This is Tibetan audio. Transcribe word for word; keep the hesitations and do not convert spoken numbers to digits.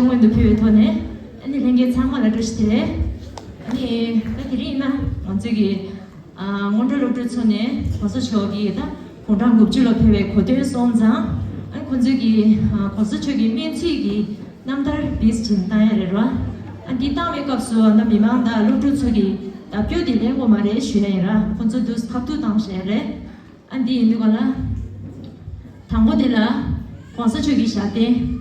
སྔོན་དུ་ཕུལ་བའི་ཐོག་ནས་ཨ་ནི་ལྷན་རྒྱས་ཚང་མ་ལ་བཀྲ་ཤིས་བདེ་ལེགས། ཨ་ནི་ད་དེ་རིང་ཡིན་ན་ང་ཚོའི་གི་ཨ་སྔོན་འགྲོ་སློབ་ཕྲུག་ཚོ་ནས་གོང་ས་མཆོག་གི་ད་དགུང་གྲངས་དགུ་བཅུ་ལ་ཕེབས་པའི་གོ་སྟོན་སོང་ཙང་ཨ་ཁོང་ཚོའི་གི་ཨ་གོང་ས་མཆོག་གི་སྨན་རྩིས་ཀྱི་རྣམ་ཐར་བེད་སྤྱིན་བཏང་ཡ་རེད་ར། ཨ་འདི་བཏང་བའི་སྐབས་སུ་ཨ་ད་མི་མང་དང་སློབ་ཕྲུག་ཚོ་གི་ད་སྐྱོ་དེ་ལེན་དགོས་མ་རེད་ཞུས་ན་ཡིན་ར། ཁོང་ཚོ་དུས་ཐབས་ཐུག་བཏང་བཞག་རེད། ཨ་འདི་ཡིན་དུས་ག་ལ། དང་པོ་དེ་ལ་གོང་ས་མཆོག་གི་ཞབས་བརྟན།